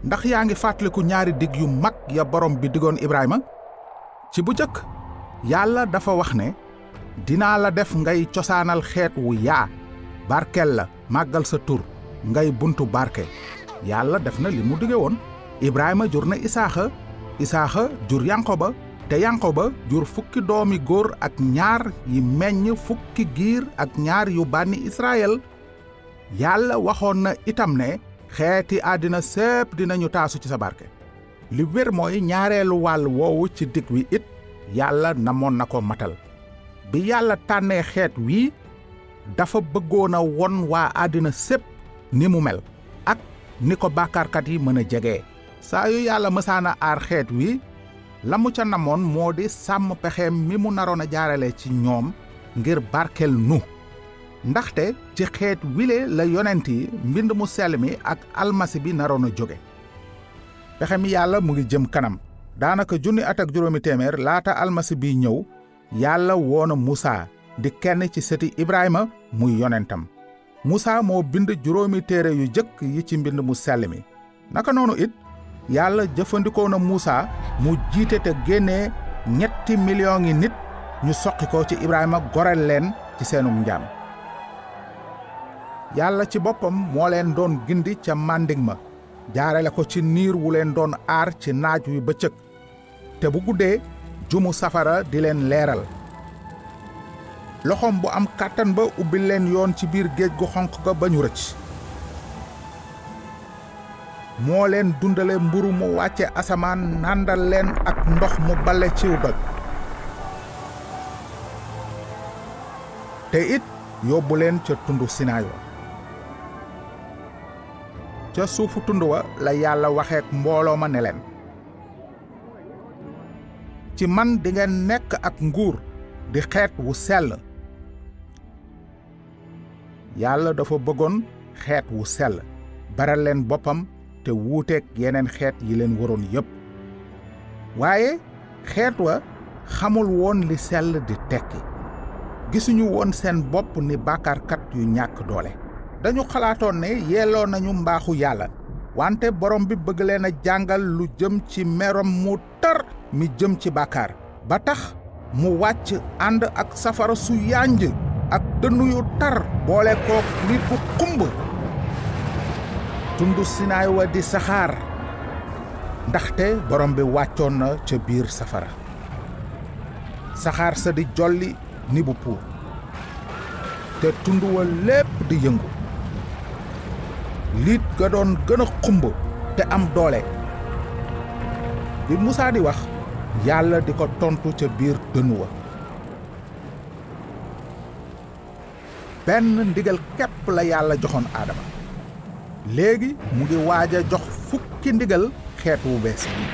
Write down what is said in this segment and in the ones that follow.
ndax yaa ngi fàttaliku ñaari dig yu mag ya borom bi digoon Ibrahima ci bu jëkk yàlla dafa wax ne dinaa la def ngay cosaanal xeet wu yaa barkel la màggal sa tur ngay buntu barke yàlla def na li mu dige woon Ibrahima jur na Isaaxa jur Yankoba te Yankoba jur fukki doomi góor ak ñaar yi meññ fukki giir ak ñaar yu bànni Israël yàlla waxoon na itam ne xeeti àddina sépp dinañu taasu ci sa barke li wér mooy ñaareelu wàll woowu ci dig wi it yàlla namoon na ko matal bi yàlla tànnee xeet wi dafa bëggoon a won waa àddina sépp ni mu mel ak ni ko bàkkaarkat yi mën a jege saa yu yàlla mësaana aar xeet wi la mu ca namoon moo di sàmm pexeem mi mu naroon a jaarale ci ñoom ngir barkel nu ndaxte ci xeet wile la yonent yi mbind mu sell mi ak almasi bi naroon a jóge pexe mi yàlla mu ngi jëm kanam daanaka 1,000 at ak juróomi téeméer laata almasi bi ñëw yàlla woona Musaa di kenn ci sëti Ibrahima muy yonentam Musaa moo bind 7 téere yu jëkk yi ci mbind mu sell mi naka noonu it yàlla jëfandikoo na Musaa mu jiite te génnee 3 millions ngi nit ñu soqi ko ci Ibrahima goreel leen ci seenum njaam yàlla ci boppam moo leen doon gindi ca màndig ma jaarale ko ci niir wu leen doon aar ci naaj wi bëccëg te bu guddee jumu safara di leen leeral loxoom bu am kàttan ba ubbi leen yoon ci biir géej gu xonq ga ba ñu rëcc moo leen dundale mburu mu wàcce asamaan nàndal leen ak ndox mu bale ciw doj te it yóbbu leen ca tundu Sinaay wa ca suufu tund wa la yàlla waxeek mbooloo ma ne leen ci man di ngeen nekk ak nguur di xeet wu sell yàlla dafa bëggoon xeet wu sell baral leen boppam te wuuteek yeneen xeet yi leen waroon yépp waaye xeet wa xamul woon li sell di tekki gisuñu woon seen bopp ni bàkkaarkat yu ñàkk doole dañu xalaatoon ne yelloo nañu mbaaxu yàlla wante borom bi bëgg leen a jàngal lu jëm ci merom mu tar mi jëm ci bàkkaar ba tax mu wàcc ànd ak safara su yànj ak dënnu yu tar boole kook nit bu xumb tundu Sinaay wa di saxaar ndaxte borom bi wàccoon na ca biir safara saxaar sa di jolli ni bu puur te tund wa lépp di yëngu liit ga doon gën a xumb te am doole bi Musaa di wax yàlla di ko tontu ca biir dënn wa benn ndigal képp la yàlla joxoon Aadama léegi mu ngi waaj a jox fukki ndigal xeet wu bees bi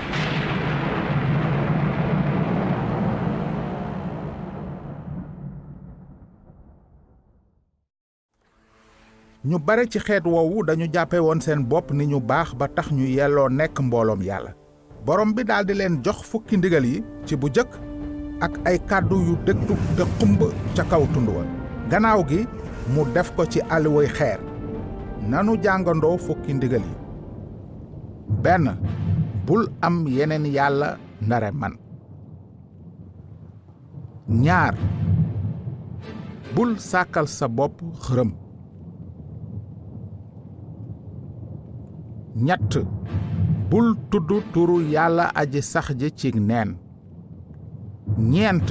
ñu bare ci xeet woowu dañu jàppe woon seen bopp ni ñu baax ba tax ñu yelloo nekk mbooloom yàlla borom bi daldi leen jox fukki ndigal yi ci bu jëkk ak ay kàddu yu dëgtu te xumb ca kaw tund wa gannaaw gi mu def ko ci aliway xeer nanu jàngandoo fukki ndigal yi benn bul am yeneen yàlla ndare man ñaar bul sàkkal sa bopp xërëm ñett bul tudd turu yàlla aji sax ji ci neen ñeent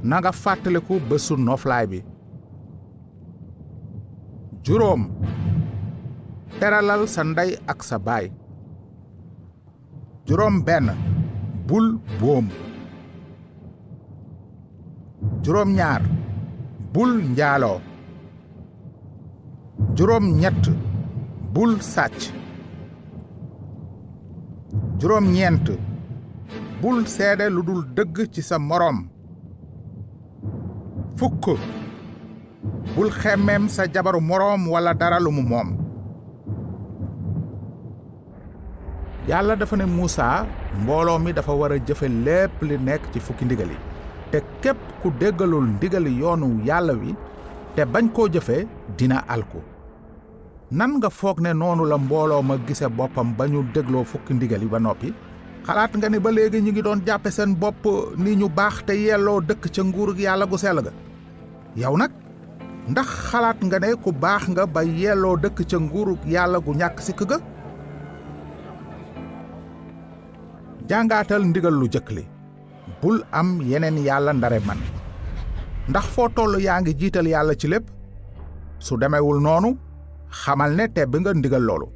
na nga fàttaliku bésu noflaay bi juróom teralal sa ndey ak sa baay juróom benn bul boom juróom ñaar bul njaaloo juróom ñett bul sàcc juróom ñeent bul seede lu dul dëgg ci sa moroom fukk bul xemmeem sa jabaru moroom walla dara lu mu moom yàlla dafa ne Musaa mbooloo mi dafa war a jëfe lépp li nekk ci fukki ndigal yi te képp ku déggalul ndigali yoonu yàlla wi te bañ koo jëfe dina alku nan nga foog ne noonu la mbooloo ma gise boppam ba ñu dégloo fukki ndigal yi ba noppi? xalaat nga ne ba léegi ñu ngi doon jàppe seen bopp ni ñu baax te yelloo dëkk ca nguurug yàlla gu sell ga? yow nag ndax xalaat nga ne ku baax nga ba yelloo dëkk ca nguurug yàlla gu ñàkk sikk ga? jàngaatal ndigal lu jëkk li, bul am yeneen yàlla ndare man. ndax foo toll yaa ngi jiital yàlla ci lépp? su demewul noonu, xamal ne tebbi nga ndigal loolu.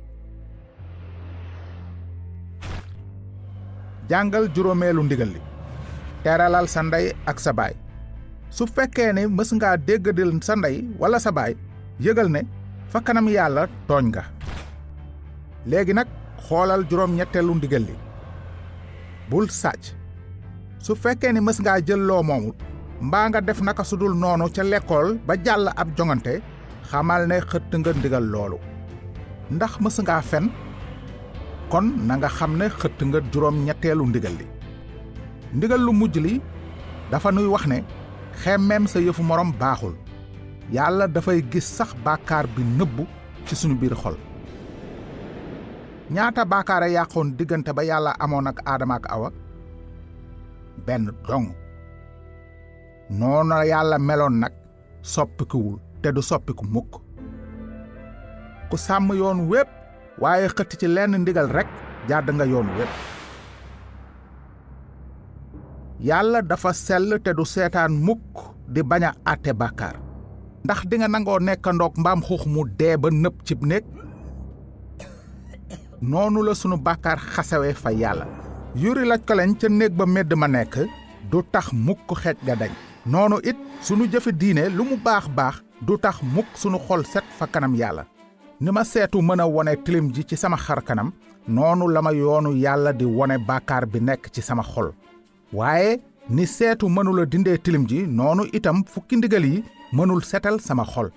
jàngal juróomeelu ndigal li, teralal sa ndey ak sa baay. su fekkee ne mës ngaa déggadil sa ndey wala sa baay, yëgal ne fa kanam yàlla tooñ nga. léegi nag xoolal juróom-ñetteelu ndigal li, bul sàcc. su fekkee ne mës ngaa jël loo moomul mbaa nga def naka sudul noonu ca lekkool ba jàll ab jongante, xamal ne xëtt nga ndigal loolu. ndax mës ngaa fen? kon na nga xam ne xëtt nga juróom-ñetteelu ndigal li. ndigal lu mujj li dafa nuy wax ne xemmeem sa yëfu morom baaxul. yàlla dafay gis sax bàkkaar bi nëbbu ci sunu biir xol. ñaata bàkkaar a yàqoon diggante ba yàlla amoon ak aadama ak awa? benn dong. noonu yàlla meloon nag soppikuwul te du soppiku mukk. ku sàmm yoon wépp waaye xëtt ci lenn ndigal rekk jàdd nga yoon wépp. yàlla dafa sell te du seetaan mukk di bañ a àtte bàkkaar. ndax dinga nangoo nekkandoog mbaam xuux mu dee ba nëpp cib néeg? noonu la sunu bàkkaar xasawe fa yàlla. yuri laj ko lañ ca néeg ba medd ma nekk du tax mukk xeej ga dañ. noonu it sunu jëfi diine lu mu baax baax du tax mukk sunu xol set fa kanam yàlla. ni ma seetu mën a wone tilim ji ci sama xar kanam, noonu la ma yoonu yàlla di wone bàkkaar bi nekk ci sama xol. waaye ni seetu mënula dindee tilim ji, noonu itam fukki ndigal yi mënul setal sama xol.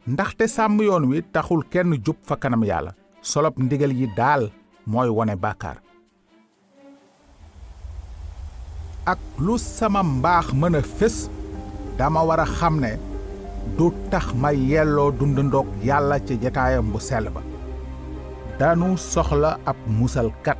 ndaxte sàmm yoon wi taxul kenn jub fa kanam yàlla. solop ndigal yi daal mooy wone bàkkaar. ak lu sama mbaax mën a fés, dama war a xam ne du tax ma yelloo dundandoog yàlla ci jataayam bu sell ba. danu soxla ab musalkat.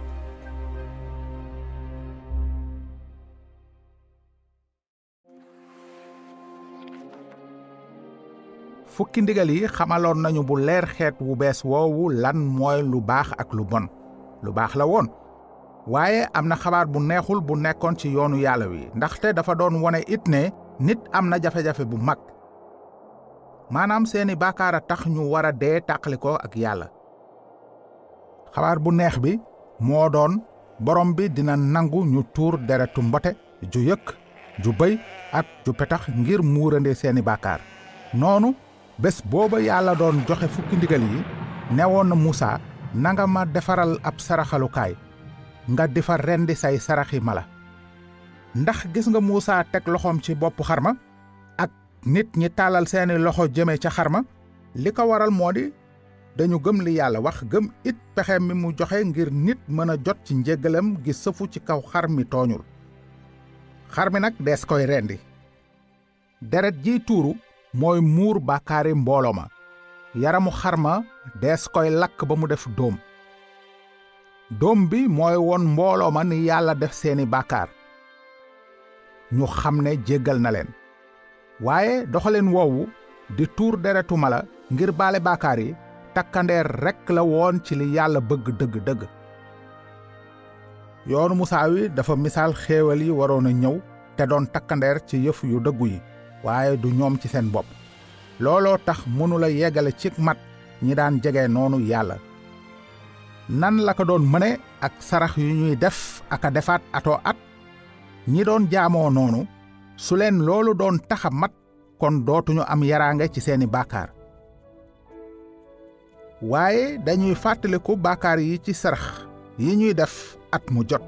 fukki ndigal yi xamaloon nañu bu leer xeet wu bees woowu lan mooy lu baax ak lu bon. lu baax la woon, waaye am na xabaar bu neexul bu nekkoon ci yoonu yàlla wi, ndaxte dafa doon wone it ne nit am na jafe-jafe bu mag. maanaam seeni bàkkaar a tax ñu war a dee tàqali ko ak yàlla. xabaar bu neex bi moo doon borom bi dina nangu ñu tuur deretu mbote, ju yëkk, ju bëy ak ju petax ngir muurande seeni bàkkaar. noonu bés booba yàlla doon joxe fukki ndigal yi, newoon na Musaa, nanga ma defaral ab saraxalukaay, nga di fa rendi say saraxi mala. ndax gis nga Musaa teg loxoom ci boppu xarma ak nit ñi tàllal seeni loxo jëme ca xarma? li ko waral moo di dañu gëm li yàlla wax, gëm it pexe mi mu joxe ngir nit mën a jot ci njéggalam gi sëfu ci kaw xar mi tooñul. xar mi nag dees koy rendi. deret jiy tuuru mooy muur bàkkaari mbooloo ma. yaramu xarma dees koy lakk ba mu def dóom. dóom bi mooy won mbooloo ma ni yàlla def seeni bàkkaar, ñu xam ne jéggal na leen. waaye doxaleen woowu di tuur deretu mala ngir baale bàkkaar yi, takkandeer rekk la woon ci li yàlla bëgg dëgg-dëgg. yoonu Musaa wi dafa misaal xéewal yi waroon a ñëw te doon takkandeer ci yëf yu dëggu yi, waaye du ñoom ci seen bopp. looloo tax mënula yeggale ci mat ñi daan jege noonu yàlla. nan la ko doon mëne ak sarax yu ñuy def ak a defaat atoo at? ñi doon jaamoo noonu, su leen loolu doon taxa mat, kon dootuñu am yaraange ci seeni bàkkaar. waaye dañuy fàttaliku bàkkaar yi ci sarax yi ñuy def at mu jot.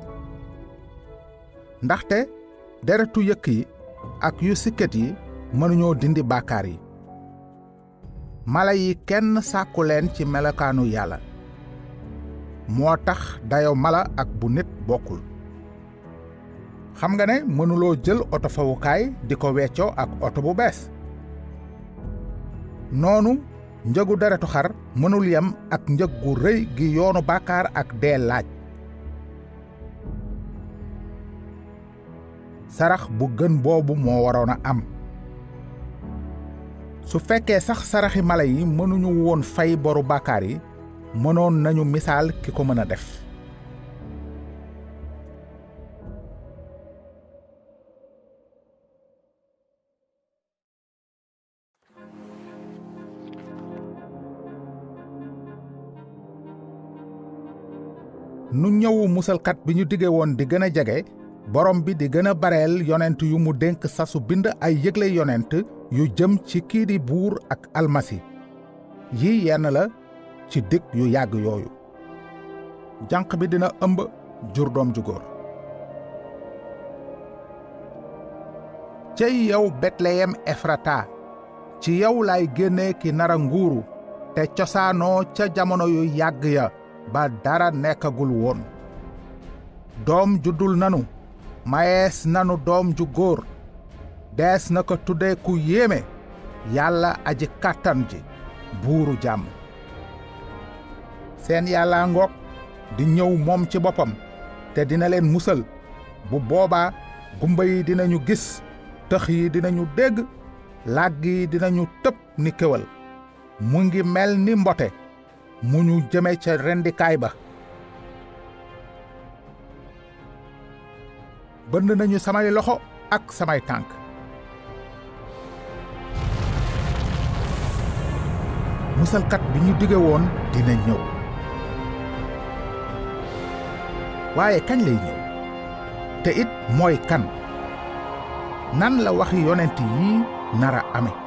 ndaxte deretu yëkk yi ak yu sikket yi mënuñoo dindi bàkkaar yi. mala yi kenn sàkku leen ci melokaanu yàlla. moo tax dayo mala ak bu nit bokkul. xam nga ne mënuloo jël oto fawukaay di ko weccoo ak oto bu bees. noonu njëgu deretu xar mënul yem ak njëg gu rëy gi yoonu bàkkaar ak dee laaj. sarax bu gën boobu moo waroon a am. su fekkee sax saraxi mala yi mënuñu woon fay boru bàkkaar yi, mënoon nañu misaal ki ko mën a def. nu ñëwu musalkat bi ñu dige woon di gën a jege, borom bi di gën a bareel yonent yu mu dénk sasu bind ay yëgle yonent yu jëm ci kii di buur ak almasi yi yenn la ci dig yu yàgg yooyu. jànq bi dina ëmb jur doom ju góor. cey yow Betleyem Efrata, ci yow lay génne ki nara nguuru te cosaanoo ca jamono yu yàgg ya ba dara nekkagul woon. doom juddul nanu, mayees nanu doom ju góor, dees na ko tudde ku yéeme, yàlla aji kàttan ji, buuru jàmm. seen yàlla ngoog di ñëw moom ci boppam, te dina leen musal. bu boobaa gumba yi dinañu gis, tëx yi dinañu dégg, làgg yi dinañu tëb ni kéwal. mu ngi mel ni mbote mu ñu jëme ca rendikaay ba. bënd nañu samay loxo ak samay tànk. musalkat bi ñu dige woon dina ñëw. waaye kañ lay ñëw? te it mooy kan? nan la waxi yonent yi nara ame?